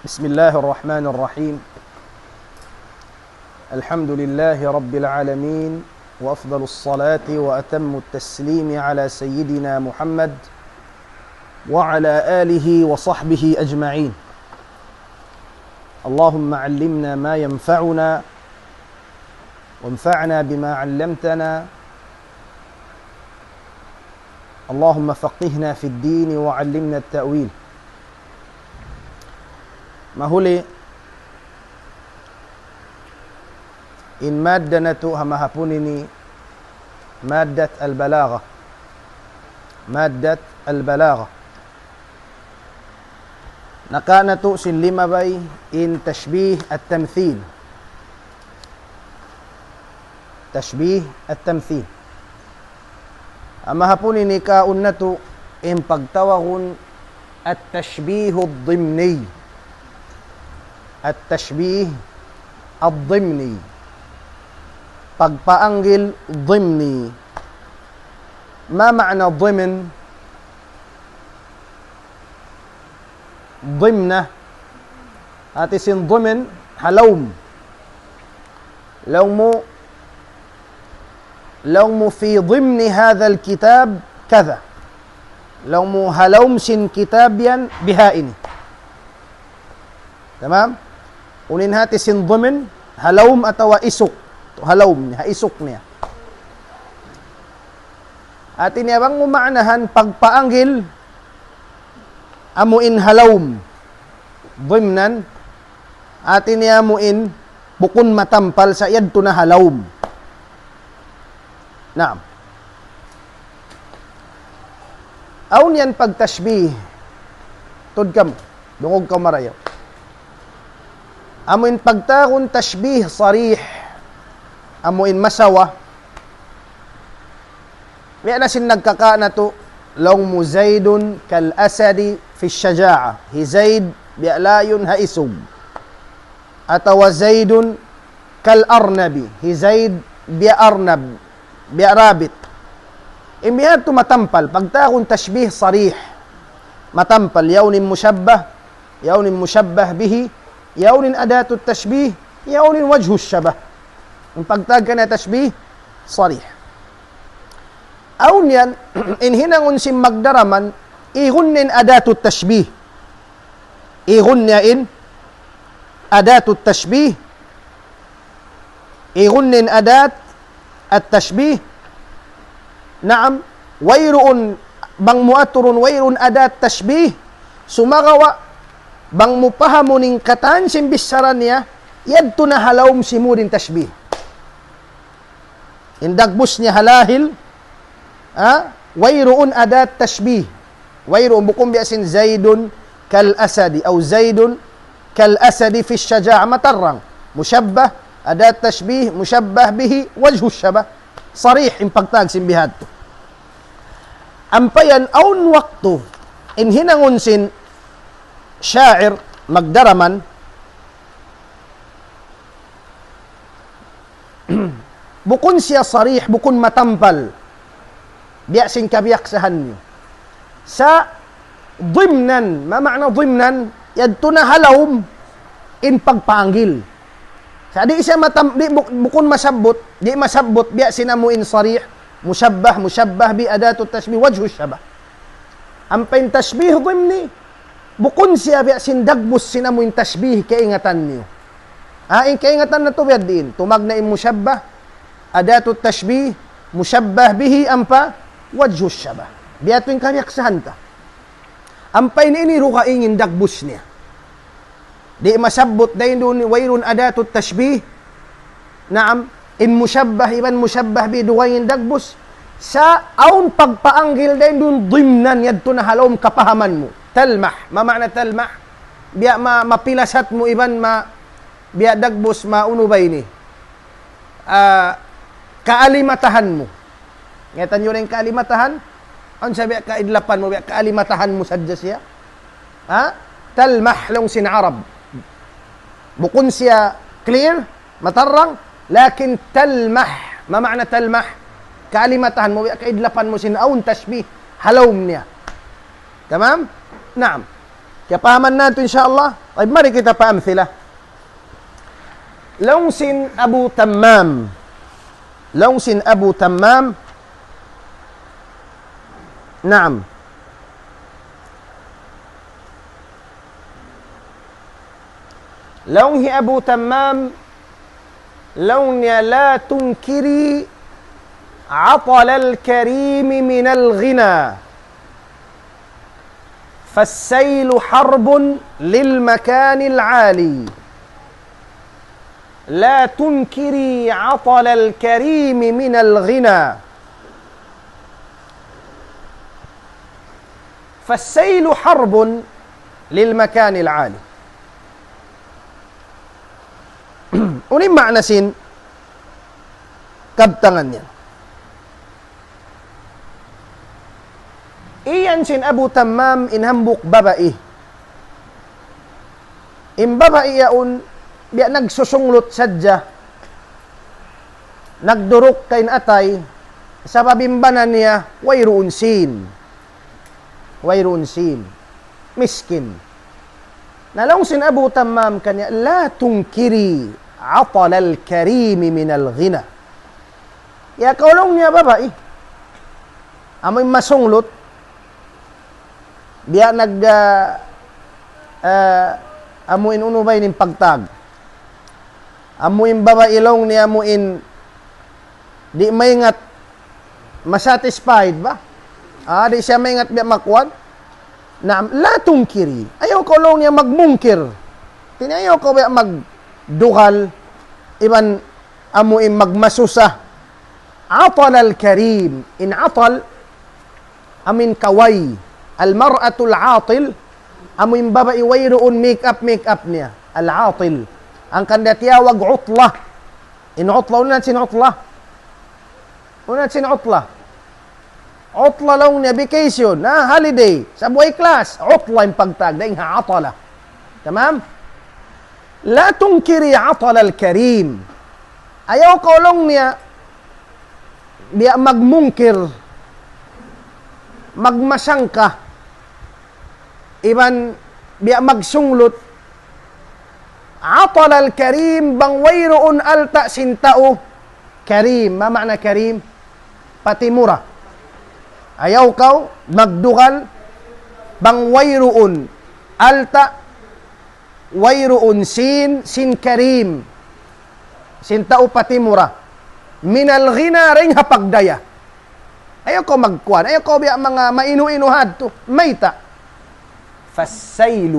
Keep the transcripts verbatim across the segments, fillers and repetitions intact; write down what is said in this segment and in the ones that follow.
بسم الله الرحمن الرحيم. الحمد لله رب العالمين، وأفضل الصلاة وأتم التسليم على سيدنا محمد وعلى آله وصحبه أجمعين. اللهم علمنا ما ينفعنا، وانفعنا بما علمتنا. اللهم فقهنا في الدين وعلمنا التأويل. Mahuli, in madda natu' ha mahapun ini, maddat al-balagha. Maddat al-balagha. Naka natu' sin limabay in tashbih at-tamthil. Tashbih at-tamthil. Ha mahapun ini kaun natu' in pagtawagun at-tashbih ad-dimni. At-tashbih ad-dimni. Pagpaanggil dimni. ما معنى ضمن؟ Dimna. Hati sin dimn, ha lawm. Laung mu, laung mu في ضمن هذا الكتاب كذا. Laung mu ha lawm sin kitab yan biha ini. Tamam? Unu in hati sin dimn, ha lawm atawa isuk. Ha lawm niya, ha isuk niya. Hati niya bang mu maanahan pagpaanggil, amu in ha lawm. Dimnan, hati niya amu in bukun matampal sa' yadtu na ha lawm. Naam. Awn yan pagtashbih. Tuud kamu, dungug kamu marayaw. Amu in pagtawagun tashbih sarih, amu in masawa. Biya' na sin nagkaka' natu', laung mu زيد كالأسد في الشجاعة. Hi Zaid biya' lion ha isug. Atawa زيد كالأرنب. Hi Zaid biya' arnab, biya' rabbit. In biya' yadtu matampal, pagtawagun tashbih sarih. Matampal, yaun in mushabbah, yaun in mushabbah bihi, yaun in adatut tashbih, yaun in wajhus shabah. In pagtawag kaniya tashbih sarih. Awn yan, in hinangun sin magdaraman, igun in adatut tashbih. Igun niya in adatut tashbih. Igun in adat at-tashbih. Naam, wayruun, bang mu aturun wayruun adat tashbih. Sumagawa', bang mu pahamun in katan sin bichara niya, yadtu na ha lawm simud in tashbih. In dagbus niya ha lahil, ha? Wayruun adat tashbih. Wayruun, bukun biya' sin زيد كالأسد أو زيد كالأسد في الشجاعة. Matarrang. Mushabbah, adat tashbih, mushabbah bihi, wajhus shabah. Sarih in pagtawag sin biha' yadtu. Ampa yan awn waktu, in hinangun sin sha'ir, magdaraman, bukun siya sarih, bukun matampal. Biya' sin kabiyaksahan niyu. Sa' dimnan, ma ma'na dimnan, yadtu na ha lawm in pagpanggil. Sa' di' siya matam-, di' buk-, bukun masabbut, di' masabbut, biya' sin amu in sarih, mushabbah, mushabbah bi, adatut tashbih, wajhus shabah. Ampa in tashbih dimni, bukun siya biya' sin dagbus sin amu in tashbih kaingatan niyu. Ah, in kaingatan natu' biya' diin. Tumagna' in mushabbah, adatut tashbih, mushabbah bihi ampa, wajhus shabah. Biya' yadtu in kabiyaksahan ta. Ampa ini, ini dugaing in dagbus niya. Di' masabbut dayn duun wayruun adatut tashbih. Naam, in mushabbah iban mushabbah bi dugaing in dagbus. Sa' awn pagpaanggil dayn duun dimnan yadtu na ha lawm kapahaman mu. Talmah, ma ma'na talmah? Biya' ma-, mapilasat mu iban ma-, biya' dagbus ma unu ba ini? Ah, kaalimatahan mu. Ngatan niyu in kaalimatahan? Awn sa biya' kaidlapan mu, biya' kaalimatahan mu sadja siya. Ha? Talmah laung sin Arab. Bukun siya clear, matarrang, lakin talmah. Ma ma'na talmah? Kaalimatahan mu, biya' kaidlapan mu sin awn tashbih ha lawm niya. Tamam? Naam. Kiyapahaman natu', insya Allah. Tayyib, mari kita pa amthila. Laung sin Abu Tammam. Laung sin Abu Tammam. Naam. Laung hi Abu Tammam, laung niya, لا تنكري عطل الكريم من الغنى، فالسيل حرب للمكان العالي. لا تنكري عطل الكريم من الغنى، فالسيل حرب للمكان العالي. Unu in maana sin kabtangan niya? Iyan sin Abu Tammam in hambuuk babai. In babai yaun, biya' nagsusunglut sadja. Nagduruk kain atay, sabab in bana niya, wayruun sin. Wayruun sin. Miskin. Na laung sin Abu Tammam kaniya, لا تنكري عطل الكريم من الغنى. Ya kaw laung niya babai. Amu in masunglut. Biya' nag, ah, ah, amu in unu ba in pagtag. Amu in babai laung niya amu in di' maingat masatisfied ba? Ah, di' siya maingat biya' makuan. Naam, لا تنكري. Ayaw kaw laung niya magmungkir. Hati niya ayaw kaw biya' magdugal. Iban amu in magmasusa. عطل الكريم. In atal, amu in kaway. المرأة العاطل, amu in babai wayruun make-up, make-up niya. العاطل. Hangkan da tiyawag utla. In utla, unu in sin utla? Unu in sin utla? Utla laung niya vacation, ha, holiday, sabab way class. Utla in pagtag, dayn ha atala. Tamam? لا تنكري عطل الكريم. Ayaw kaw laung niya, biya' magmungkir, magmasangka, iban biya' magsunglut, عطل الكريم, bang wayruun alta' sin tau karim. Ma ma'na karim? Patimura. Ayaw kaw magdugal bang wayruun alta', wayruun sin, sin karim. Sin tau patimura. من الغنى, dayn ha pagdaya. Ayaw kaw magkuan, ayaw kaw biya' manga mainu-inu hadtu. Mayta'? فالسيل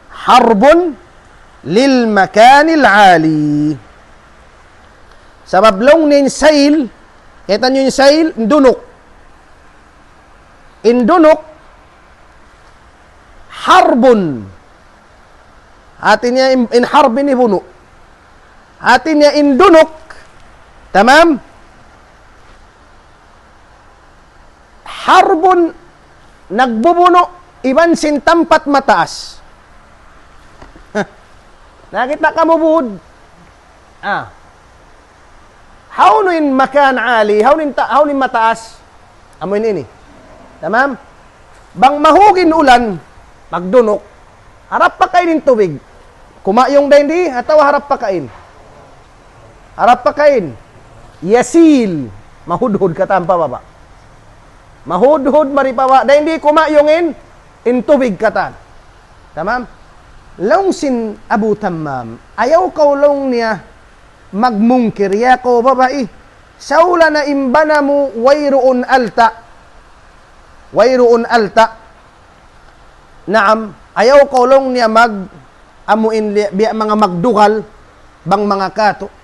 حرب للمكان العالي. Sabab laung niya in sail, kita' niyu in sail, in dunuk. In dunuk, harbun. Hati niya in, in harb ini bunu'. Hati niya in dunuk. Tamam? Harbun, nagbubunu' iban sin tampat mataas. Nakakita' kamu bud? Ah. Hawnu in makan ali, hawnu in ta-, hawnu in mataas? Amu in ini. Tamam? Bang mahug in ulan, magdunuk. Harap pakain in tubig. Kumayung dayn di, atawa harap pakain? Harap pakain. يسيل. Mahudhud katan pa baba'. Mahudhud mari pa baba'. Dayn di kumayung in, in tubig katan. Tamam? Laung sin Abu Tammam, ayaw kaw laung niya magmungkir, ya kaw babai. Saula na in bana mu wayruun alta'. Wayruun alta'. Naam, ayaw kaw laung niya mag, amu in li-, biya' manga magdugal, bang manga katu'.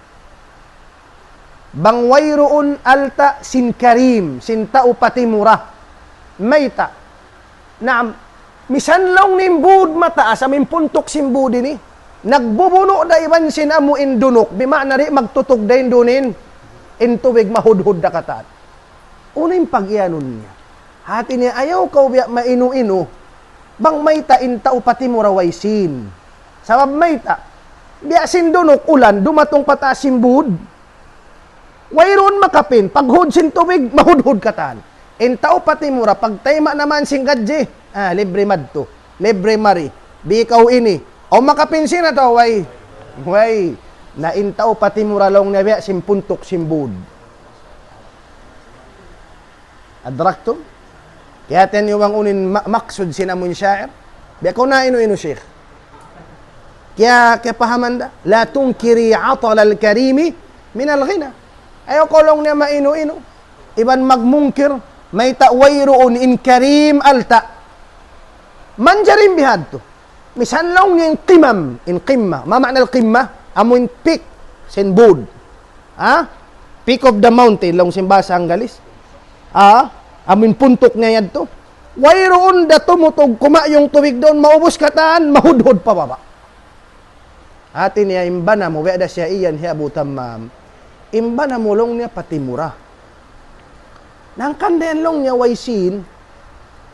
Bang wayruun alta' sin karim, sin tau patimura. Mayta'? Naam, misan laung niya in bud mataas, amu in puntuk sin bud ini, nagbubunu' da iban sin amu in dunuk, bima'na di' magtutug dayn duun in, in tubig mahudhud da katan. Unu in pag-iyanun niya? Hati niya, ayaw kaw biya' mainu-inu, bang mayta' in tau patimura way sin. Sabab mayta', biya' sin dunuk ulan, dumatung pataas sin bud. Wayruun makapin, paghud sin tubig, mahudhud katan. In tau patimura, pagtayma' naman sin gadji, ah, libre madtu. Libre mari. Bi kaw ini. O makapin sin atawa way. Way. Na in tau patimura laung niya biya' sin puntuk sin būd. Adraktum? Kiyahātihan niyu bang unu in ma-, maksud sin amun sha'ir? Biya' kaw na inu-inu, Sheikh. Kiya, kiyapahaman da? لا تنكري عطل الكريم من الغنى. Ayaw kaw laung niya mainu-inu. Iban magmungkir, mayta' wayruun in karim alta'. Manjari in bihadtu. Misan laung niya in qimam, in qimma. Ma ma'na al-qimma? Amu in peak, sin būd. Ha? Peak of the mountain, laung sin bahasa Anggalis. Ha? Amu in puntuk niya yadtu. Wayruun da tumutug kumayung tubig duun, maubus katan, mahudhud pa baba'. Hāti niya in bana mu, biya' da siya iyan hi Abu Tammam. In bana mu laung niya patimura. Hangkan da yan laung niya way sīn.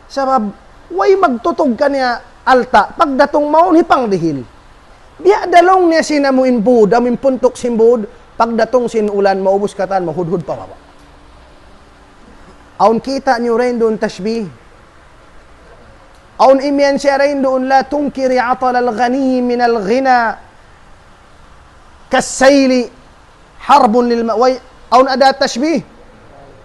Sabab, way magtutug kaniya alta', pagdatung mawn hipangdihil. Biya' da laung niya sin amu in būd, amu in puntuk sin būd, pagdatung sin ulan, maubus katan, mahudhud pa baba'. Awn kita' niyu dayn duun tashbih. Awn imiyan siya dayn duun, لا تنكري عطل الغني من الغنى كالسيل حرب للم-، way, awn ada tashbih?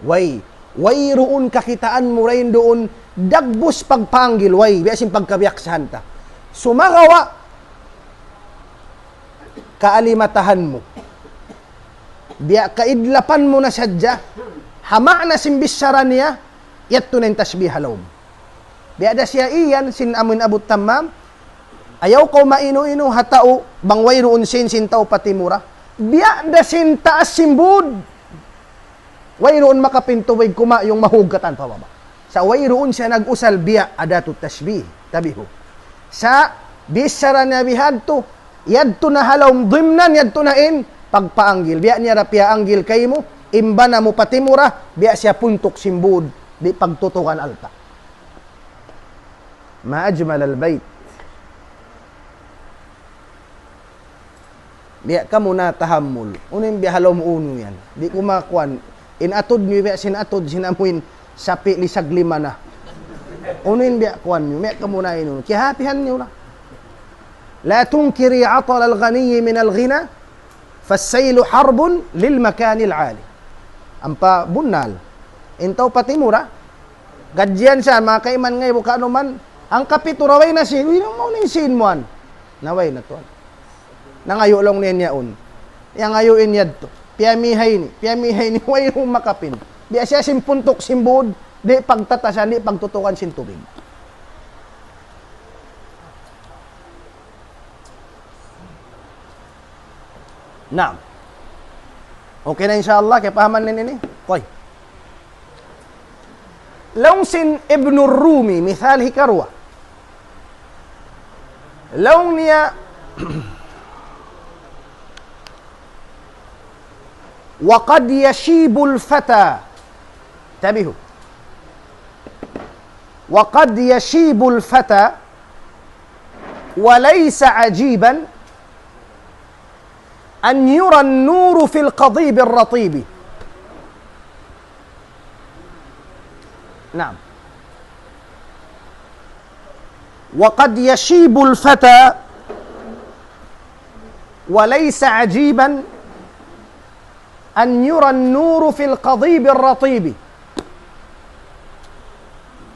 Way. Wayruun kakitaan mu dayn duun, dagbus pagpanggil, way. Biya' sin pagkabiyaksahan ta. Sumagawa', kaalimatahan mu. Biya' kaidlapan mu na sadja, ha ma'na sin bichara niya, yadtu na in tashbih ha lawm. Biya' da siya iyan sin amu in Abu Tammam, ayaw kaw mainu-inu ha tau, bang wayruun sīn sin tau patimura. Biya' da sin taas sin būd. Wayruun makapin tubig kumayung mahug katan pa baba'. Sa' wayruun siya nag-usal biya' adatu tashbih. Tabihu. Sa' bichara niya bihadtu, yadtu na ha lawm ضمنا, yadtu na in pagpaanggil. Biya' niya da piyaanggil kaymu, in bana mu patimura, biya' siya puntuk sin būd, di' pagtutukan alta'. ما أجمل البيت. Biya' kamu na tahammul. Unu in biya' ha lawm unu yan. Di' ku makuan. In atud niyu biya' sin atud sin amu in sapi' lisag lima na. Unu in biya' kuan niyu. Biya' kamu na inu. Kiyahātihan niyu na. لا تنكري عطل الغني من الغنى فالسيل حرب للمكان العالي. Ampa bunnal. In tau patimura. Gadjian sa, manga kaiman ngai buka numan. Hangkapitu ra way na sīn. Uy, na mawn in sīn mu yan. Na way na tuwan. Nangayu' laung niya yaun. Nangayu' in yadtu. Piyamihay ini, piyamihay ini, way makapin. Biya' siya sin puntuk sin būd, di' pagtatasan, di' pagtutukan sin tubig. Naam. Okay na, insya Allah, kiyapahaman niyu ini? Okay. Laung sin Ibn Rumi, misal hikaruwa. Laung niya, وقد يشيب الفتى. Tabihu. وقد يشيب الفتى وليس عجيبا أن يرى النور في القضيب الرطيب. نعم. وقد يشيب الفتى وليس عجيبا أن يرى النور في القضيب الرطيب.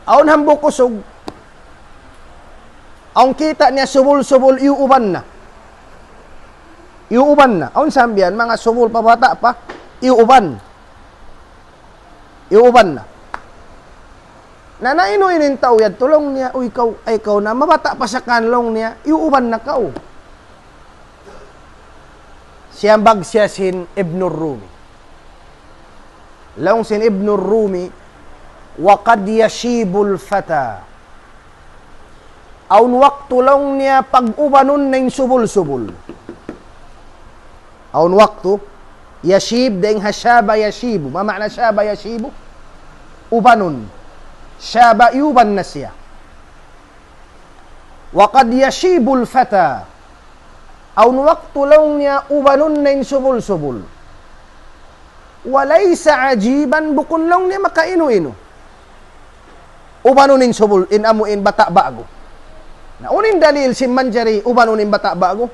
Awn hambuuk usug, awn kita' niya subul-subul, iyuuban na. Iyuuban na. Awn sambiyan, manga subul pa bata' pa, iyuuban. Iyuuban na. Na, na inu-inu in tau yadtu laung niya, uy kaw, ay kaw na, mabata' pa sa kan laung niya, iyuuban na kaw. Siyambag siya sin Ibnur Rumi. Laung sin Ibnur Rumi, وقد يشيب الفتى. Awn waktu laung niya pag-ubanun na in subul-subul. Awn waktu, yashib, dayn ha shaba yashibu. Ma ma'na shaba yashibu? Ubanun. Shaba, iyuban na siya. وقد يشيب الفتى. Awn waktu laung niya ubanun na in subul-subul. وليس عجيبا, bukun laung niya makainu-inu. Ubanun in subul, in amu in bata' ba'gu. Na, unu in dalil sin manjari ubanun in bata' ba'gu?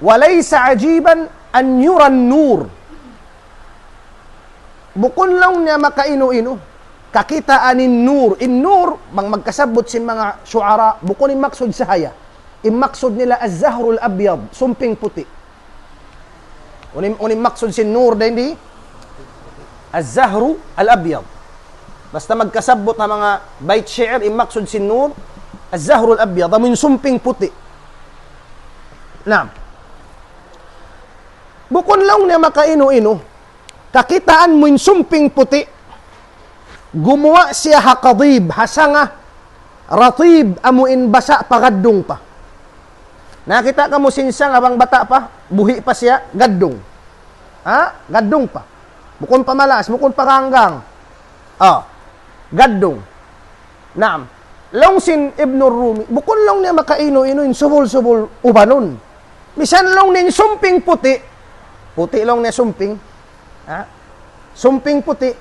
وليس عجيبا أن يرى النور. Bukun laung niya makainu-inu. Kakitaan in nur. In nur, bang magkasabbut sin manga shu'ara, bukun in maksud sahaya. In maksud nila az-zahrul abyad, sumping puti'. Unu in, unu in maksud sin nur dayn di? Az-zahru al-abyad. Basta magkasabbut ha manga bayt shi'r, in maksud sin nur, az-zahru al-abyad, amu in sumping puti'. Naam. Bukun laung niya makainu-inu. Kakitaan mu in sumping puti'. Gumuwa' siya ha qadib, ha sanga, ratib, amu in basa' pa, gaddung pa. Nakakita' kamu sin sanga bang bata' pa, buhi' pa siya, gaddung. Ha? Gaddung pa. Bukun pa malas, bukun pa ganggang. Ah, gaddung. Naam. Laung sin Ibn Rumi, bukun laung niya makainu-inu in subul-subul ubanun. Misan laung niya in sumping puti', puti' laung niya sumping. Ha? Sumping puti',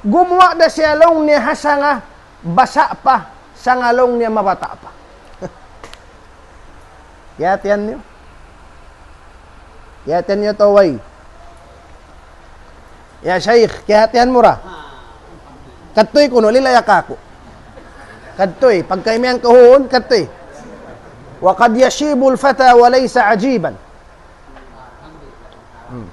gumuwa' da siya laung niya ha sanga basa' pa, sanga laung niya mabata' pa. Kiyahatihan niyu? Kiyahatihan niyu atawa way? Ya Shaykh, kiyahatihan mu ra? Kadtuy kunu', lilaya kaku'. Kadtuy, pagka imiyan kaw huun, kadtuy. وقد يشيب الفتى وليس عجيبا. Hmm.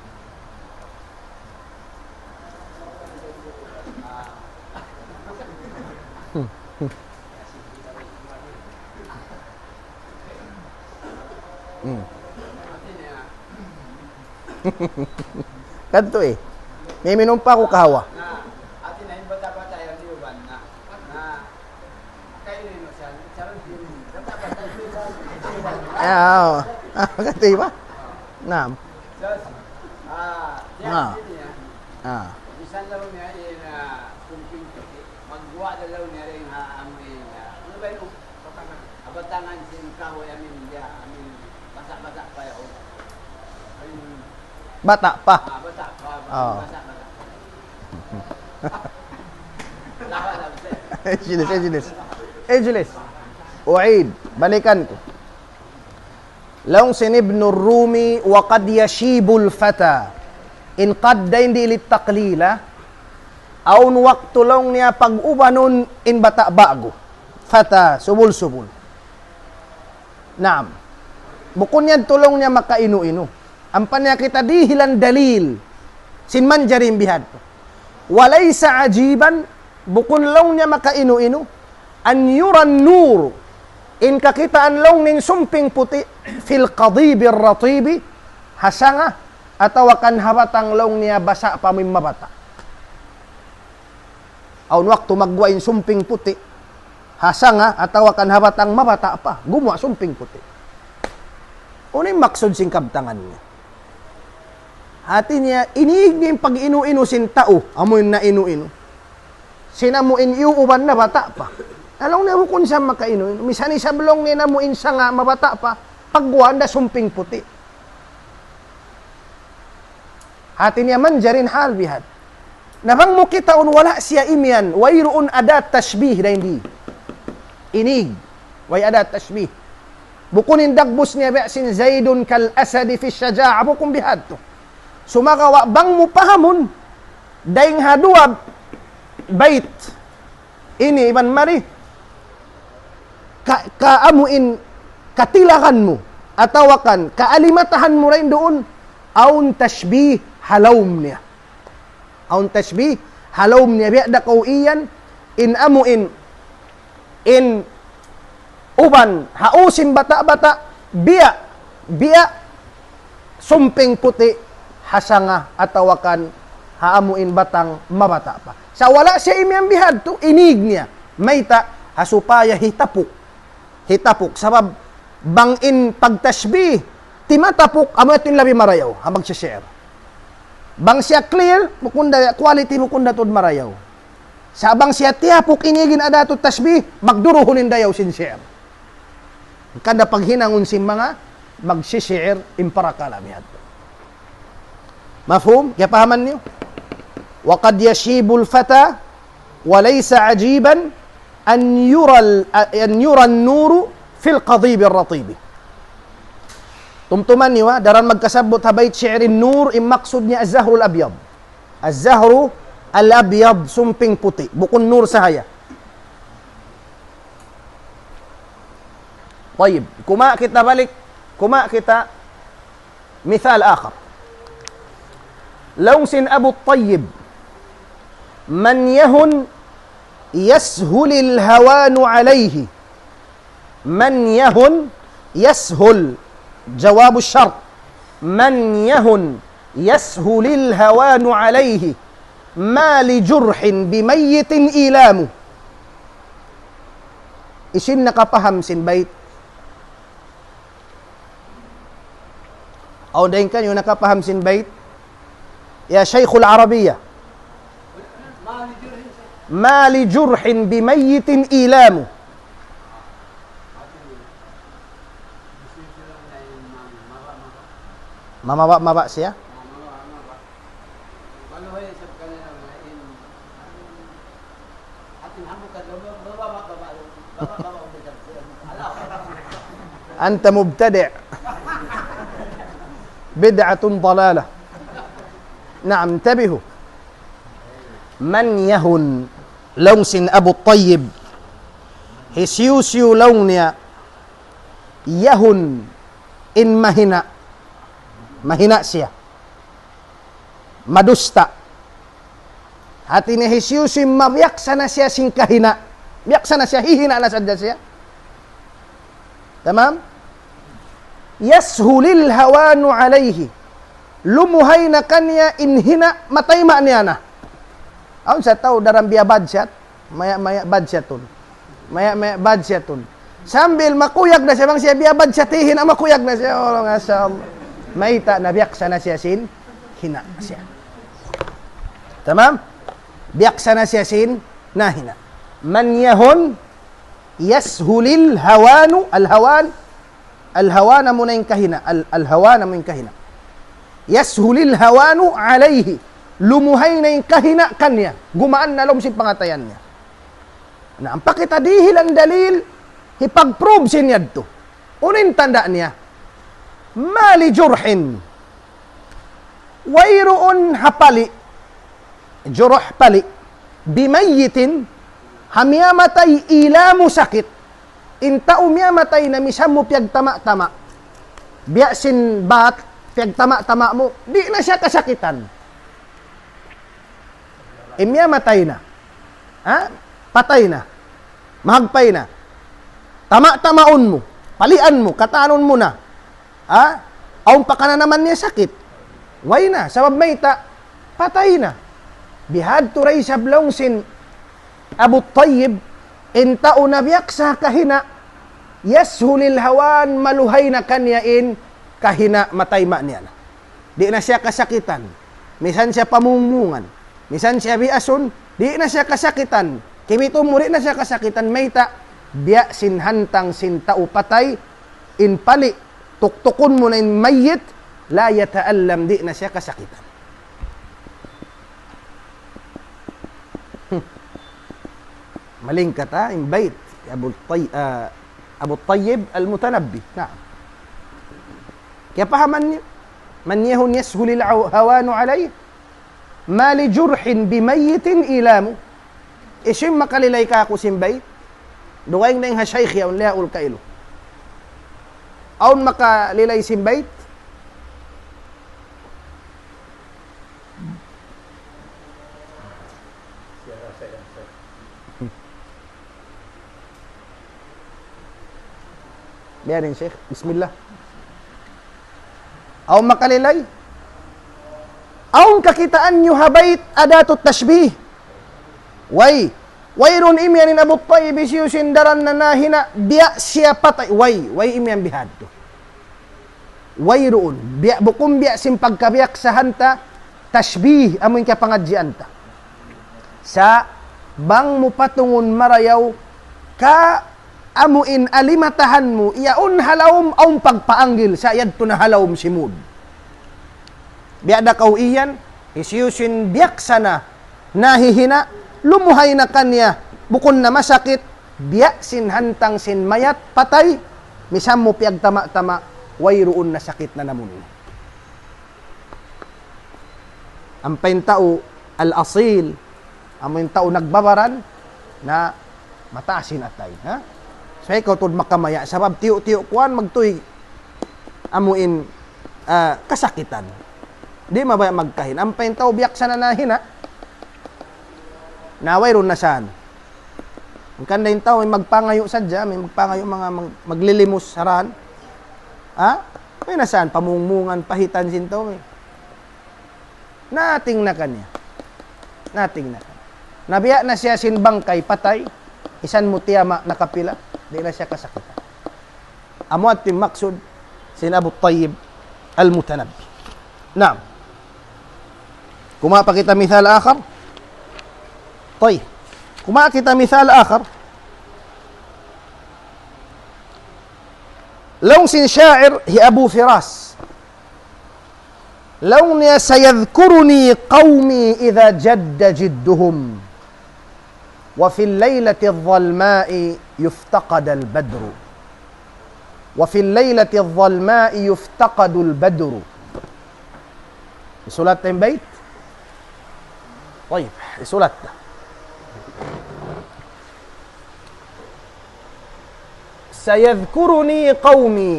Hmm. Kadtu eh. Miminum pa aku kahawa. Ah, oo. Ah, kadtu ba? Naam. Ah. Ah. Magguwa' da laung niya dayn ha amuin, ah, unu ba yan? Batangan sin kahuy amuin, ya, amuin, basa'-basa' pa yan. Amuin, bata' pa. Ah, bata' pa, oo, basa'-basa' pa. Lawa lang, sir. Ijlis, ijlis. Ijlis. U'id, balikan ku. Laung sin Ibnur Rumi, وقد يشيب الفتى. In qad dayn di للتقليل, ha? Awn waktu laung niya pag-ubanun in bata' ba'gu. Fata, subul-subul. Naam. Bukun yan laung niya makainu-inu. Ampa niya kita dihilan dalil sin manjari in bihadtu. وليس عجيبا, bukun laung niya makainu-inu, أن يرى النور, in kakitaan laung niya in sumping puti', في القضيب الرطيب, ha sanga, atawa kan ha batang laung niya basa' pa amuin mabata'. Awn waktu magguwa' in sumping puti', ha sanga, atawa kan ha batang mabata' pa, gumuwa' sumping puti'. Unu in maksud sin kabtangan niya? Hati niya, iniig niya in pag-inu-inu sin tau, amuin nainu-inu. Sin amuin iyuuban na bata' pa. Laung niya bukun sa makainu-inu. Misan isab laung niya in amuin sanga mabata' pa, pagguwa' da sumping puti'. Hati niya manjari in hal bihadtu. Na bang mu kitaun wala' siya imiyan, wayruun adat tashbih dayn di. Inig, way adat tashbih. Bukun in dagbus niya biya' sin زيد كالأسد في الشجاعة, bukun bihadtu. Sumagawa' bang mu pahamun, dayn ha duwa bayt ini iban mari, ka, ka amuin katilagan mu, atawa kan kaalimatahan mu dayn duun, awn tashbih ha lawm niya. Awn tashbih ha lawm niya, biya' da kaw iyan, in amuin, in uban, ha u sin bata'-bata', biya', biya', sumping puti', ha sanga, atawa kan, ha amuin batang, mabata' pa. Sa' wala' siya imiyan bihadtu, inig niya. Mayta', ha supaya hitapuk. Hitapuk. Sabab, bang in pagtashbih, timatapuk, amu yadtu in labi marayaw, ha magsisi'ir. Bang siya clear, bukun da, quality bukun da tuud marayaw. Sa' bang siya tiyapuk inig in adatut tashbih, magduruhun in dayaw sin si'ir. Hangkan da paghinangun sin manga magsisi'ir in parakala' bihadtu. Mafhum? Kiyapahaman niyu? وقد يشيب الفتى وليس عجيبا أن يرى ال-، أن يرى النور في القضيب الرطيب. Tumtuman niyu, ha, daran magkasabbut ha bayt shi'r in nur, in maksud niya az-zahrul abyad. Az-zahru al-abyad, sumping puti'. Bukun nur sahaya. Tayyib, kuma' kita balik, kuma' kita misal akhar. Laung sin Abu Tayyib, من يهن يسهل الهوان عليه. من يهن يسهل. جواب الشرط. من يهن يسهل الهوان عليه. ما لجرح بميت إيلام. Hisiyu in nakapaham sin bayt? Awn dayn kaniyu nakapaham sin bayt? يا شيخ العربية. ما لجرح بميت إيلام. Mamaba'-maba' siya? أنت مبتدع. بدعة ضلالة. نعم، انتبهوا. من يهن, laung sin Abu Tayyib, hisiyu-siyu laung niya, يهن, in mahina', mahina' siya, madusta'. Hati niya hisiyu-siyu in mabiyaksa na siya sin kahina'. Biyaksa na siya, hihina' na sadja siya. Tamam? يسهل الهوان عليه. Lumuhay na kaniya in hina', matayma' niya na. Awn sa tau daran biya' bad siyat, maya-maya bad siyatun. Maya-maya bad siyatun. Sambil makuyag na siya, bang siya biya' bad siyat, hihina', makuyag na siya. Oh, masha Allah. Mayta', nabiyaksa na siya sin hina' siya. Tamam? Biyaksa na siya sin nahina'. من يهن يسهل الهوان, al-hawan, al-hawan amuna in kahina', al-, al-hawan amuna in kahina'. يسهل الهوان عليه. Lumuhay na in kahina' kaniya. Gumaan na lawm sin pangatayan niya. Na, ampa kita dihilan dalil, hipag-prove sin yadtu. Unu in tanda' niya? ما لجرح. Wayruun ha pali', juruh pali', بميت, ha miyamatay, إيلام, sakit. In tau miyamatay na misan mu piyagtama'-tama'. Biya' sin bat, piyagtama'-tama' mu, di' na siya kasakitan. In miyamatay na. Ha? Patay na. Mahagpay na. Tama-tamaun mu. Palian mu. Kataanun mu na. Ha? Awn pa kananaman niya sakit? Way na. Sabab mayta', patay na. Bihadtu da isab laung sin Abu Tayyib, in tau nabiyaksa kahina', يسهل الهوان, maluhay na kaniya in kahina', matayma' niya na. Di' na siya kasakitan. Misan siya pamungmungan. Misan siya biasun, di' na siya kasakitan. Kimitun mu, di' na siya kasakitan. Mayta', biya' sin hantang sin tau patay, in pali', tuktukun mu na in mayyit, لا يتألم, di' na siya kasakitan. Hmm. Malingkat, ha, in bayt. Abu Tay-, ah, Abu Tayyib Al-Mutanabbi. Naam. Kiyapahaman niyu? من يهن يسهل الهوان عليه. ما لجرح بميت إيلام. Hisiyu in makalilay kāku' sin bayt? Dugaing dayn ha shaykh yaun, liyaul kailu. Awn makalilay sin bayt? Biya' diin, Sheikh. Bismillah. Awn makalilay? Awn kakitaan niyu ha bayt adatut tashbih? Way. Wayruun imiyan in Abu Tayyib hisiyu-siyu in daran na nahina', biya' siya patay. Way. Way imiyan bihadtu. Wayruun, biya', bukun biya' sin pagkabiyaksahan ta, tashbih, amu in kapangadjian ta. Sa' bang mu patungun marayaw, ka amu in alimatahan mu, yaun ha lawm, awn pagpaanggil, sa' yadtu na ha lawm simud. Biya' da kaw iyan, hisiyu-siyu in biyaksa na, nahihina', lumuhay na kaniya, bukun na masakit, biya' sin hantang sin mayat, patay, Misan mu piyagtama-tama, wayruun na sakit na namun. Ampa in tau al-asil, amu in tau nagbabaran, na mataas in atay, ha? So, ikaw tuud makamaya', sabab tiyu'-tiyu' kuwan magtuy, amu in, ah, kasakitan. Di' mabaya' magkahin. Ampa in tau biya' sa na nahina, na wayruun na saan. Hangkan da in tau, may magpangayu' sadja, may magpangayu' manga mag-, maglilimus ha daan. Ha? May na saan, pamungmungan, pahitan sin tau, eh. Nothing na kaniya. Nothing na kaniya. Na biya' na siya sin bangkay patay, misan mu tiyama' nakapila, di' na siya kasakitan. Amu yadtu in maksud sin Abu Tayyib Al-Mutanabbi. Naam. Kumawa' pa kita misal akhar. Tayyib. Kumawa' kita misal akhar. Laung sin sha'ir hi Abu Firas. Laung niya, سيذكرني قومي إذا جد جدهم، وفي الليلة الظلماء يفتقد البدر، وفي الليلة الظلماء يفتقد البدر. Isulat ta in bayt? Tayyib, isulat ta. سيذكرني قومي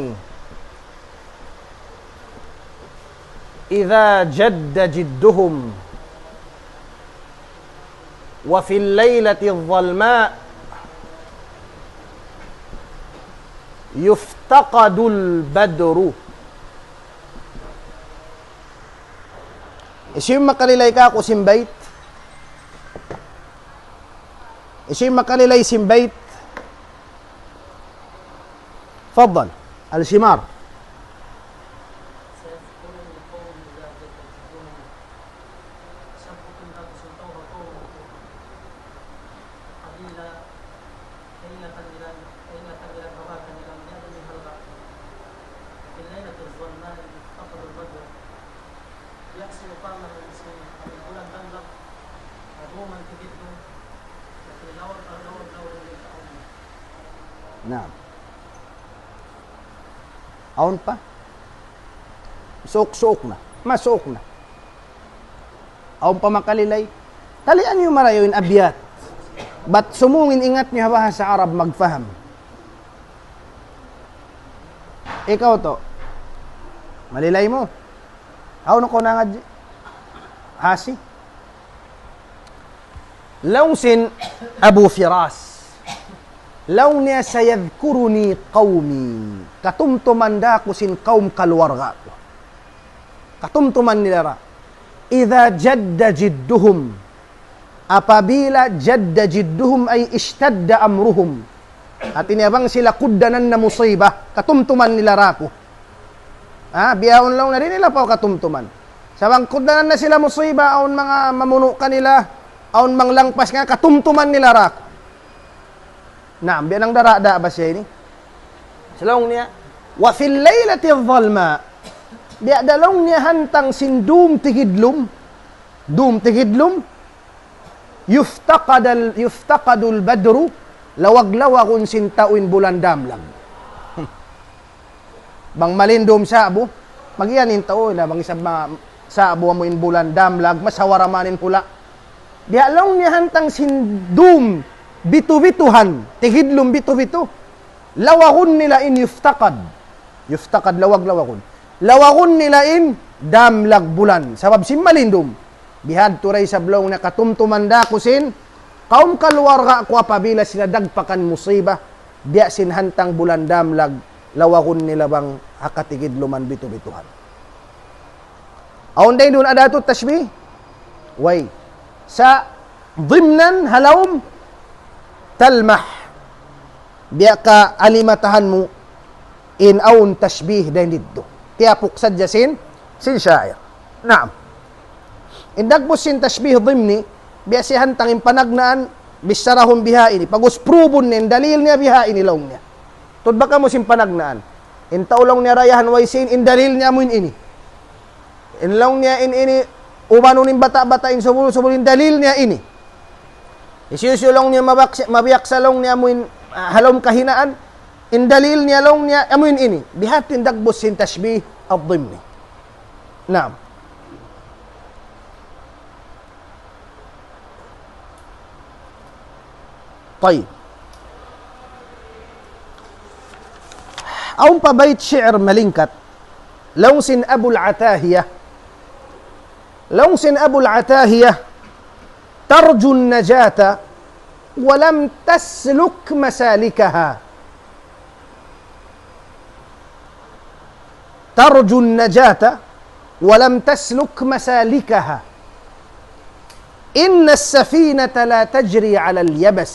إذا جد جدهم، وفي الليلة الظلماء يفتقد البدر. Hisiyu in makalilay kāku' sin bayt? Hisiyu in makalilay sin bayt? Tafaddal. Al-Shimar. Naam. Awn pa? Suuk-suuk na. Masuuk na. Awn pa makalilay? Talian niyu marayaw in abyat. Bat sumūng in ingat niyu ha bahasa Arab magfaham. Ikaw tuud. Malilay mu? Awn na kaw nangadji'? Hasi? Laung sin Abu Firas. Laung niya, سيذكرني قومي. Katumtuman da aku sin kawm kaluwarga ku. Katumtuman nila ra. إذا جد جدهم. Apabila جد جدهم أي اشتد أمرهم. Hāti niya bang sila kugdanan na musiba, katumtuman nila ra aku. Ha, bihaun laung niya di' nila pa katumtuman. Sa' bang kugdanan na sila musiba, awn manga mamunu' kanila, awn manglangpas kanila, katumtuman nila ra aku. Naam, biya' na dara da ba siya ini? Sa' laung niya, وفي الليلة الظلماء. Biya' da laung niya hantang sin dum tigidlum. Dum tigidlum. يفتقد ال-، يفتقد البدر. Lawag-lawagun sin tau in bulan damlag. Bang malindum sa'bu, magiyan in tau na bang isab ma-, sa'bu amu in bulan damlag, masawara man in hula'. Biya' laung niya hantang sin dum bitu-bituhan, tigidlum bitu-bitu. Lawagun nila in يفتقد. يفتقد, lawag-lawagun. Lawagun nila in damlag bulan. Sabab sin malindum. Bihadtu da isab laung niya katumtuman da aku sin kawm kaluwarga ku apabila sila dagpakan musiba, biya' sin hantang bulan damlag, lawagun nila bang ha katigidluman bitu-bituhan. Awn da isab duun adatu tashbih? Way. Sa' ضمنا ha lawm talmah. Biya' ka alimatahan mu in awn tashbih dayn didtu. Tiyapuk sadja sin, sin sha'ir. Naam. In dagbus sin tashbih dhimni, biya' siya hantang in panagnaan, bissarahun biha ini. Pag'ubus prubun niya, in dalil niya biha ini laung niya. Tuud ba kamu sin panagnaan. In tau laung niya dayahan way sin, in dalil niya amu in ini. In laung niya in ini, ubanun in bata'-bata' in subul-subul in dalil niya ini. Hisiyu-siyu laung niya mabak-, mabiyaksa laung niya amu in, ah, ha lawm kahinaan, In dalil niya laung niya, amu in ini. Bihatin dagbus sin tashbih ad-dimni. Naam. Tayyib. Awn pa bayt shi'r malingkat. Laung sin Abul Atahiyah. Laung sin Abul Atahiyah. ترجو النجاة ولم تسلك مسالكها. ترجو النجاة ولم تسلك مسالكها. إن السفينة لا تجري على اليبس.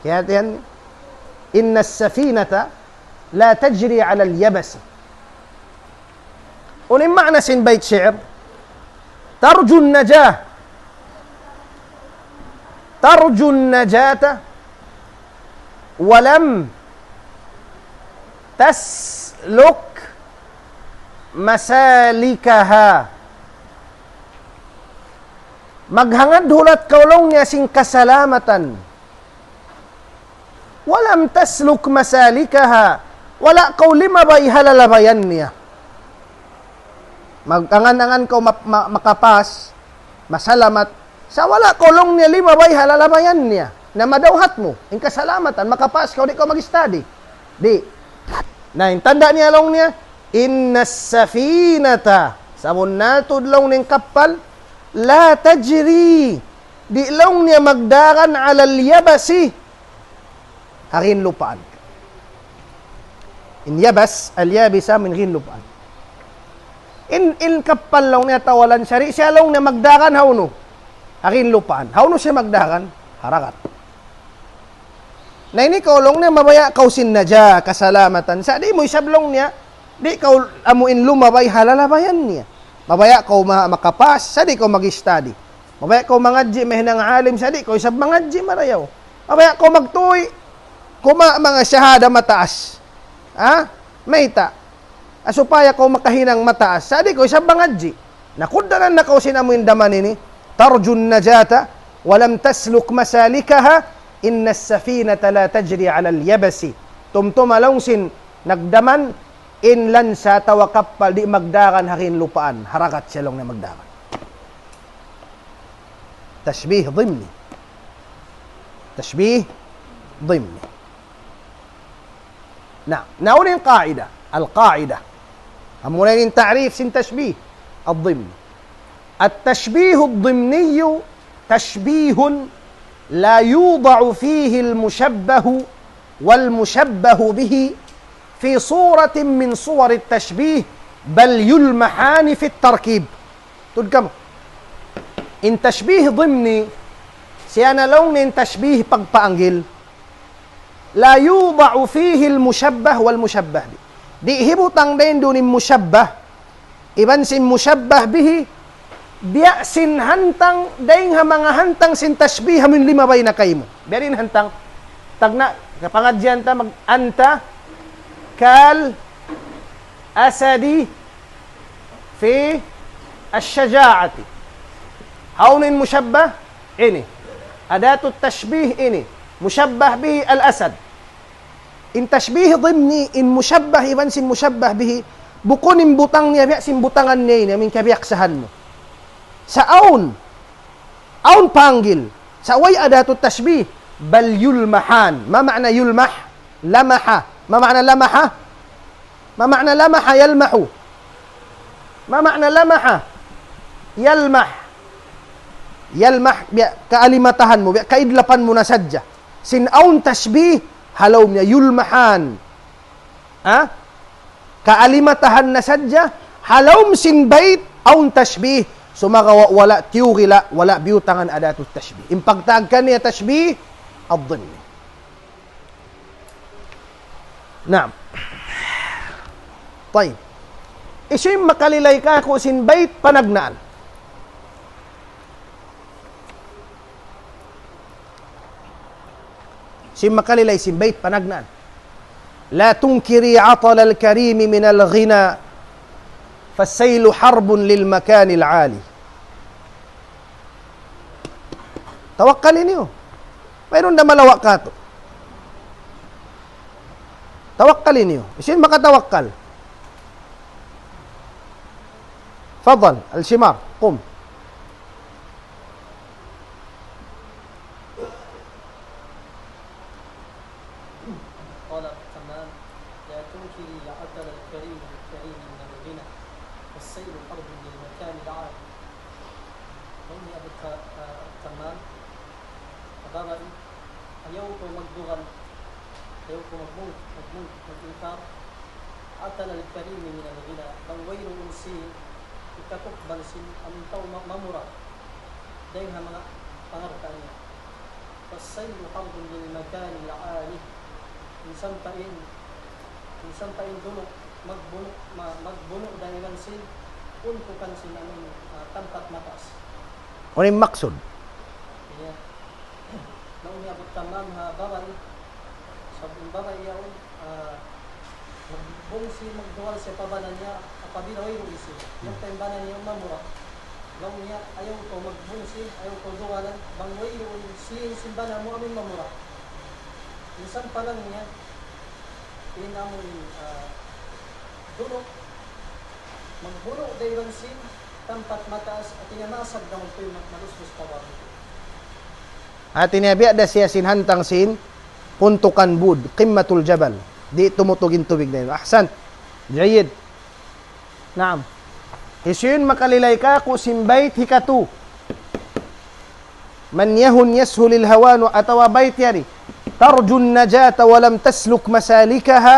Kiyahatihan? إن السفينة لا تجري على اليبس. Unu in maana sin bayt shi'r? ترجو النجاة. ترجو النجاة ولم تسلك مسالكها. Maghangad hulat kaw laung niya sin kasalamatan. ولم تسلك مسالكها. Wala' kaw limabay ha lalabayan niya. Mag-angan-angan kaw ma-, ma-, makapas, masalamat. Sa' wala' kaw laung niya limabay ha lalabayan niya. Na madawhat mu, in kasalamatan, makapas kaw, di' kaw mag-study. Di'. Na, in tanda' niya laung niya, إن السفينة, sabunnal tuud laung niya in kappal, لا تجري, di' laung niya magdagan على اليبس, ha ginlupaan. In yabas, al-yabisa, amu in ginlupaan. In, in kappal laung niya atawa lansa' di', siya laung niya magdagan hawnu? Ha ginlupaan. Hawnu siya magdagan? Ha dagat. Na ini kaw laung niya mabaya' kaw sin najah, kasalamatan. Sa' di' mu isab laung niya, di' kaw amu in lumabay ha lalabayan niya. Mabaya' kaw ma-, makapas, sa' di' kaw mag-study. Mabaya' kaw mangadji', mahinang alim, sa' di' kaw isab mangadji' marayaw. Mabaya' kaw magtuy, kuma manga shahada mataas. Ha? Mayta'? Ah, supaya kaw makahinang mataas. Sa' di' kaw isab mangadji'. Nakugdanan na kaw sin amu in daman ini. ترجو النجاة ولم تسلك مسالكها إن السفينة لا تجري على اليبس. Tumtuma laung sin nagdaman in lansa' atawa kappal di' magdagan ha ginlupaan. Ha dagat siya laung niya magdagan. Tashbih dimni. Tashbih dimni. Na, na unu in qaida? Al-qaida. Amu na in ta'rif sin tashbih ad-dimni. التشبيه الضمني تشبيه لا يوضع فيه المشبه والمشبه به في صورة من صور التشبيه، بل يلمحان في التركيب. Tuud kamu. In tashbih dimni, siya na laung niya in tashbih pagpaanggil. لا يوضع فيه المشبه والمشبه به. Di' hibutang dayn duun in mushabbah iban sin mushabbah bihi, biya' sin hantang, dayng ha manga hantang sin tashbih amu in limabay na kaymu. Biya' diin hantang, tagna', kapangadjian ta mag-, أنت كالأسد في الشجاعة. Hawnu in mushabbah? Ini. Adatut tashbih ini. Mushabbah bihi al-asad. In tashbih dimni, in mushabbah iban sin mushabbah bihi, bukun in butang niya biya' sin butangan niya ini, amu in kabiyaksahan mu. Sa' awn, awn panggil. Sa' way adatut tashbih, بل يلمحان. ما معنى يلمح؟ لمح. ما معنى لمح؟ ما معنى لمح يلمح؟ ما معنى لمح يلمح؟ Yalmah, biya' kaalimatahan mu, biya' kaidlapan mu na sadja. Sin awn tashbih, ha lawm niya, yulmahan. Ha? Kaalimatahan na sadja, ha lawm sin bayt, awn tashbih, sumagawa' wala' tiyugila, wala' biyutangan adatut tashbih. In pagtawag kaniya tashbih, ad-dimni. Naam. Tayyib. Hisiyu in makalilay kāku' sin bayt panagnaan? Hisiyu in makalilay sin bayt panagnaan? لا تنكري عطل الكريم من الغنى، فالسيل حرب للمكان العالي. Tawakkal ini, oh. Mayroon da malawa' katu'. Tawakkal niyu. Hisiyu in makatawakkal? Fadal, Al-Shimar, qum. قال تمام: لا تنكري عطل الكريم الكريم من الغنى، والسيل حرب للمكان العالي. Laung hi Abu Ta-, ah, Tamam, ha babai, ayaw kaw magdugal, ayaw kaw magmung-, magmung-, mag-ingkar. عطل الكريم من الغنى, bang wayruun sin hikatukbal sin amun tau ma-, mamura dayn ha manga pangalta' niya. فالسيل حرب للمكان العالي. Minsan pa in, minsan pa in dunu', magbunu', ma-, magbunu' dayn sin puntukan sin amun, ah, tampat mataas. Unu in maksud? Iya. Laung hi Abu Tamam ha babai, sabab in babai yaun, ah, magbungsi, magdugal siya pa bana niya, apabila wayruun siya. Yan pa in bana niya mamura. Laung niya, ayaw kaw magbungsi, ayaw kaw dugalan, bang wayruun siya sin bana mu amun mamura. Minsan pa laung niya, in amun, ah, dunu', magbunu' dayn sin tampat mataas, hati niya masag daw tuud ma-, malusbus pa baba. Hati niya biya' da siya sin hantang sin puntukan bud, qimmatul jabal. Di' tumutug in tubig na yan. Ahsan. Jayyid. Naam. Hisiyu in makalilay kāku' sin bayt hikatu. من يهن يسهل الهوان, atawa bayt yari. ترجو النجاة ولم تسلك مسالكها،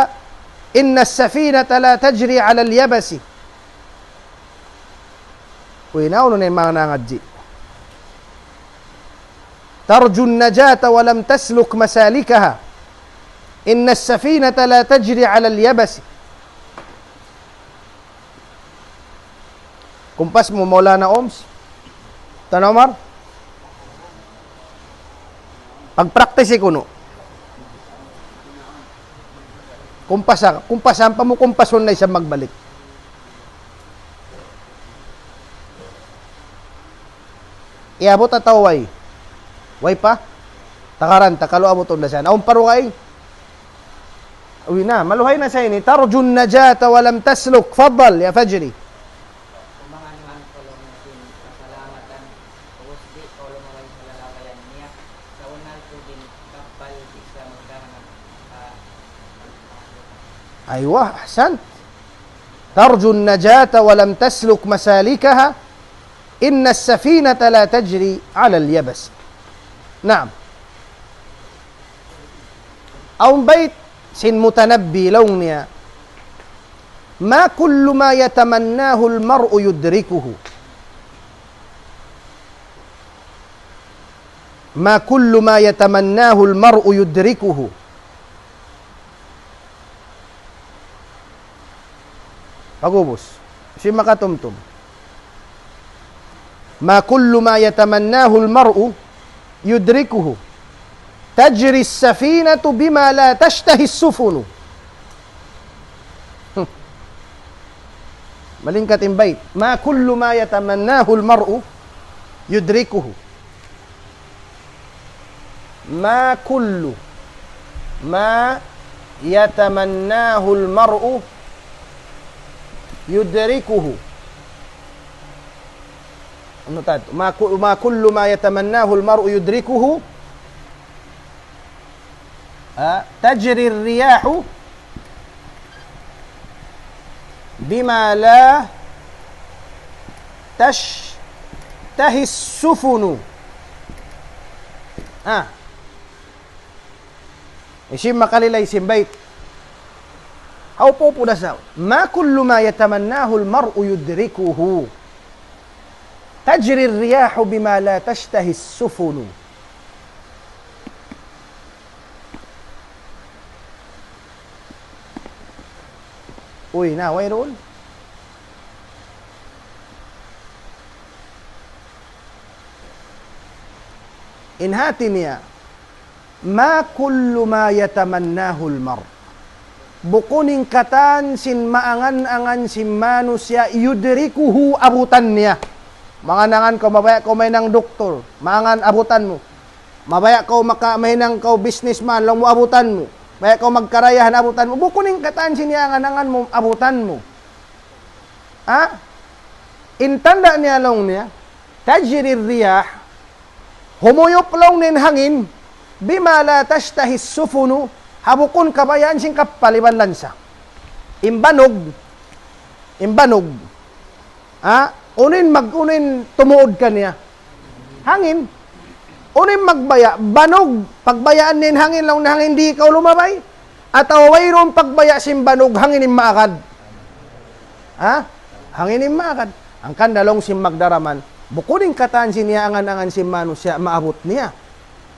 إن السفينة لا تجري على اليبس. Uy, naunu na in manga nangadji'. ترجو النجاة ولم تسلك مسالكها، إن السفينة لا تجري على اليبس. Kumpas mu, Maulana Oms? Tan Omar? Pag-practice kunu'. Kumpasa, kumpasa, ampa mu kumpasun na isab magbalik. Iyabut atawa way? Way pa? Takaran ta, kalu abutun da siya. Awn pa dugaing? Uy na, maluhay na sa ini. ترجو النجاة ولم تسلك. Faddal, ya Fajri. Kumangan-ngan kalu mungkin kasalamatan, ubus di' kalu maway sa lalabayan niya. Sa unal ku din, kapal di' siya magkahanap, ah, Aywa, ahsan. ترجو النجاة ولم تسلك مسالكها، إن السفينة لا تجري على اليبس. Naam. Awn bayt sin Mutanabbi laung niya, ما كل ما يتمناه المرء يدركه. ما كل ما يتمناه المرء يدركه. Pag'ubus. Hisiyu in makatumtum? ما كل ما يتمناه المرء يدركه. تجري السفينة بما لا تشتهي السفن. Hmm. Malingkat in bayt. ما كل ما يتمناه المرء يدركه. ما كل ما يتمناه المرء يدركه. Unu ta? ما ك-، ما كل ما يتمناه المرء يدركه. Ah, تجري الرياح بما لا تشتهي السفن. Ah. Hisiyu in makalilay sin bayt? Hawpu-hawpu da sa. ما كل ما يتمناه المرء يدركه. تجري الرياح بما لا تشتهي السفن. Uy, na, wayruun. In hati niya, ما كل ما يتمناه المرء. Bukun in katan sin maangan-angan sin manusiya' يدركه abutan niya. Maangan-angan kaw, mabaya' kaw mahinang doktor, maangan abutan mu. Mabaya' kaw maka-, mahinang kaw businessman, laung mu abutan mu. Baya' kaw magkaraya ha abutan mu. Bukun in katan sin iyangan-angan mu, abutan mu. Ha? In tanda' niya laung niya, تجري الرياح, humuyup laung niya in hangin, بما لا تشتهي السفن, ha bukun kabayaan sin kappal iban lansa. In banug, in banug, ha? Unu in mag-, unu in tumuud kaniya? Hangin. Unu in magbaya'? Banug. Pagbayaan niya in hangin, laung niya hangin di' ikaw lumabay. Atawa wayruun pagbaya' sin banug, hangin in maagad. Ha? Hangin in maagad. Hangkan da laung sin magdaraman, bukun in katan sin iyangan-angan sin manusiya' maabut niya.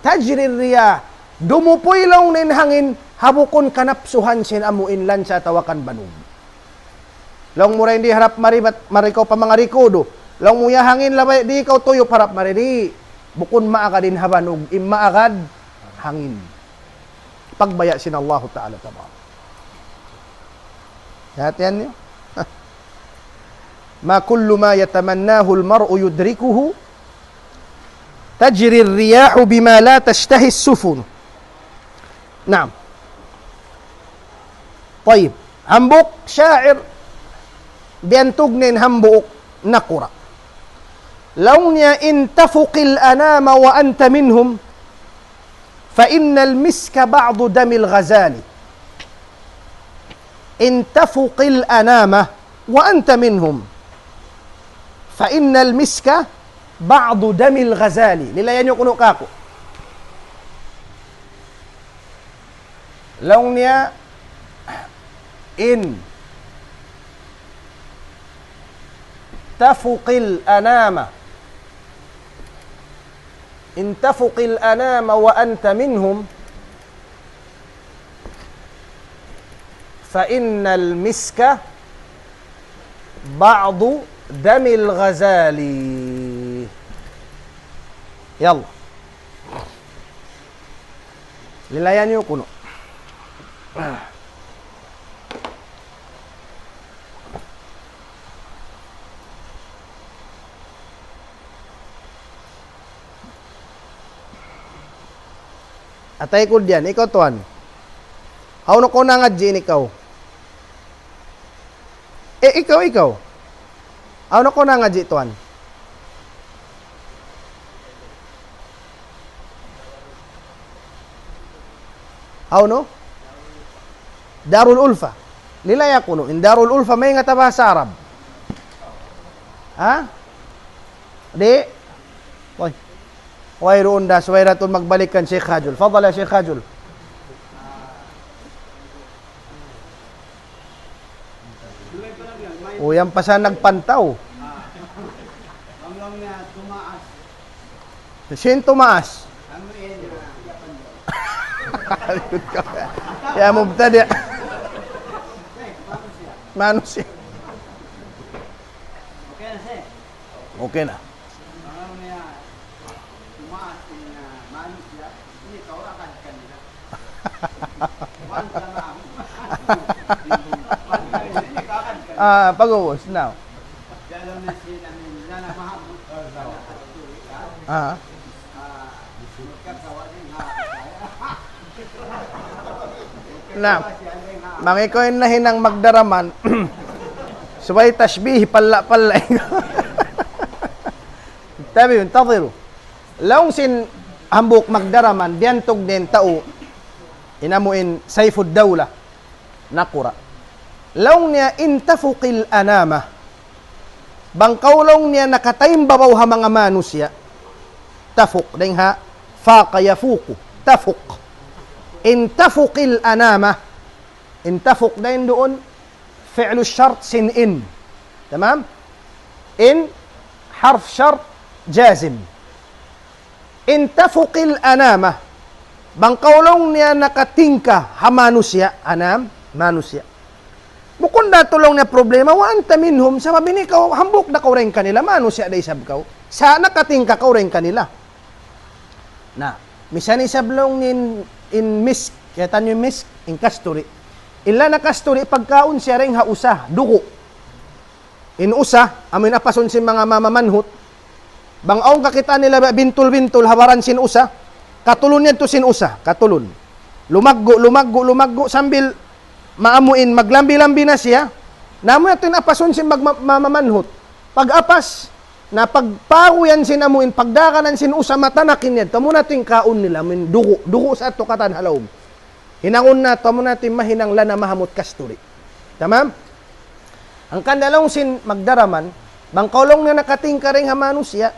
تجري الرياح. Dumupuy laung niya in hangin, ha bukun kanapsuhan sin amu in lansa atawa kan banug. Laung mu ra in di' harap mari bat, mari kaw pa manga rikudu. Laung mu ya hangin labay di' ikaw tuyup harap mari di'. Bukun maagad in ha banug, in maagad hangin. Pagbaya' sin Allahu Ta'ala tabarak. Hati-hatian niyu. ما كل ما يتمناه المرء يدركه، تجري الرياح بما لا تشتهي السفن. Naam. Tayyib. Hambuuk sha'ir, biyantug niya in hambuuk nakura'. Laung niya, إن تفق الأنام وأنت منهم، فإن المسك بعض دم الغزال. إن تفق الأنام وأنت منهم، فإن المسك بعض دم الغزال. Lilayan niyu kunu' kāku'. Laung niya, إن تفق الأنام، إن تفق الأنام وأنت منهم، فإن المسك بعض دم الغزال. Yalla. Lilayan niyu kunu'. Atay ku diyan, ikaw tuwan. Hawnu kaw nangadji' ini ikaw? Eh, ikaw, ikaw. Hawnu kaw nangadji' tuwan? Hawnu? Darul Ulfa. Lilaya kunu'. In Darul Ulfa maingat ha bahasa Arab. Ha? Di'? Way. Wayruun da, subay da tuud magbalik kan Sheikh Hajul. Fadal ya Sheikh Hajul. O, yan pa sa nagpantaw. Sin tumaas. Ya mubtadi'. Manusiya'. Okay na. Ah, pag-ubus, now. Ah. Na, mangikuin na hinang magdaraman, subay tashbih, palla-palla. Tabi, tadiru. Laung sin hambuuk magdaraman, biyantug niya in tau, in amu in Saifud Dawla, nakura'. Laung niya, إن تفق الأنام. Bang kaw laung niya nakataimbabaw ha manga manusiya'. Tafuq, dayn ha, faqa yafuqu. Tafuq. إن تفق الأنام. إن تفق dayn duun, fi'lu shart sin إن. Tamam? إن harf shart jazim. إن تفق الأنام. Bang kaw laung niya nakatingka ha manusiya', anam, manusiya'. Bukun da tuud laung niya problema, وأنت منهم, sabab ini kaw, hambuuk da kaw dayn kanila, manusiya' da isab kaw. Sa' nakatingka kaw dayn kanila. Na, misan isab laung niya in, in misk, kiyata' niyu in misk, in kasturi. In laung niya kasturi, pagkaun siya dayn ha usa, dugu'. In usa, amu in apasun sin manga mama manhut. Bang awn kakitaan nila ba bintul-bintul ha baran sin usa, katulun yadtu sin usa, katulun. Lumaggu', lumaggu', lumaggu', sambil maamuin, maglambi-lambi na siya. Na amu yadtu in apasun sin mag-, ma-, ma-, mamanhut. Pag-apas, na pagpagu yan sin amuin, pagdaganan sin usa, matanakin yan. Amu na yadtu in kaun nila, amuin dugu', dugu' sa yadtu katan ha lawm. Hinangun na yadtu, amu na yadtu in mahinang lana mahamut kasturi. Tamam? Hangkan da laung sin magdaraman, bang kaw laung niya nakatingka dayn ha manusiya',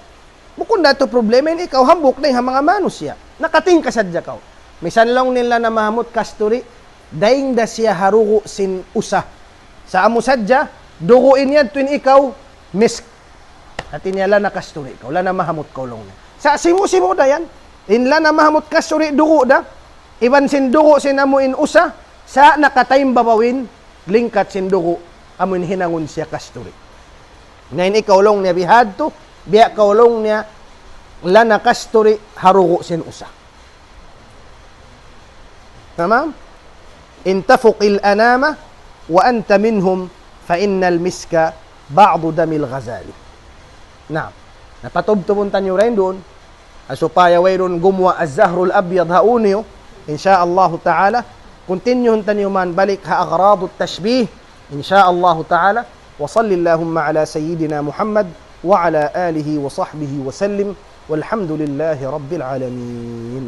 bukun da yadtu problema in ikaw hambuuk dayn ha manga manusiya'. Nakatingka sadja kaw. Misan laung niya in lana mahamut kasturi, dayn da siya ha dugu' sin usa. Sa' amu sadja, dugu' in yadtu in ikaw, misk. Hati niya lana kasturi kaw, lana mahamut kaw laung niya. Sa' sibu'-sibu' da yan. In lana mahamut kasturi dugu' da, iban sin dugu' sin amuin usa, sa' nakataymbabaw in lingkat sin dugu', amuin hinangun siya kasturi. Na in ikaw laung niya bihadtu, biya' kaw laung niya lana kasturi ha dugu' sin usa. Tamam? إن تفق الأنام وأنت منهم فإن المسك بعض دم الغزال. Naam. Na patubtubun taniyu dayn duun. Ha supaya wayruun gumuwa' az-zahrul abyad ha ū niyu. In sha Allahu ta'ala. Continue taniyu man balik ha aghradu tashbih. In sha Allahu ta'ala. وصل اللهم على سيدنا محمد وعلى آله وصحبه وسلم. والحمد لله رب العالمين.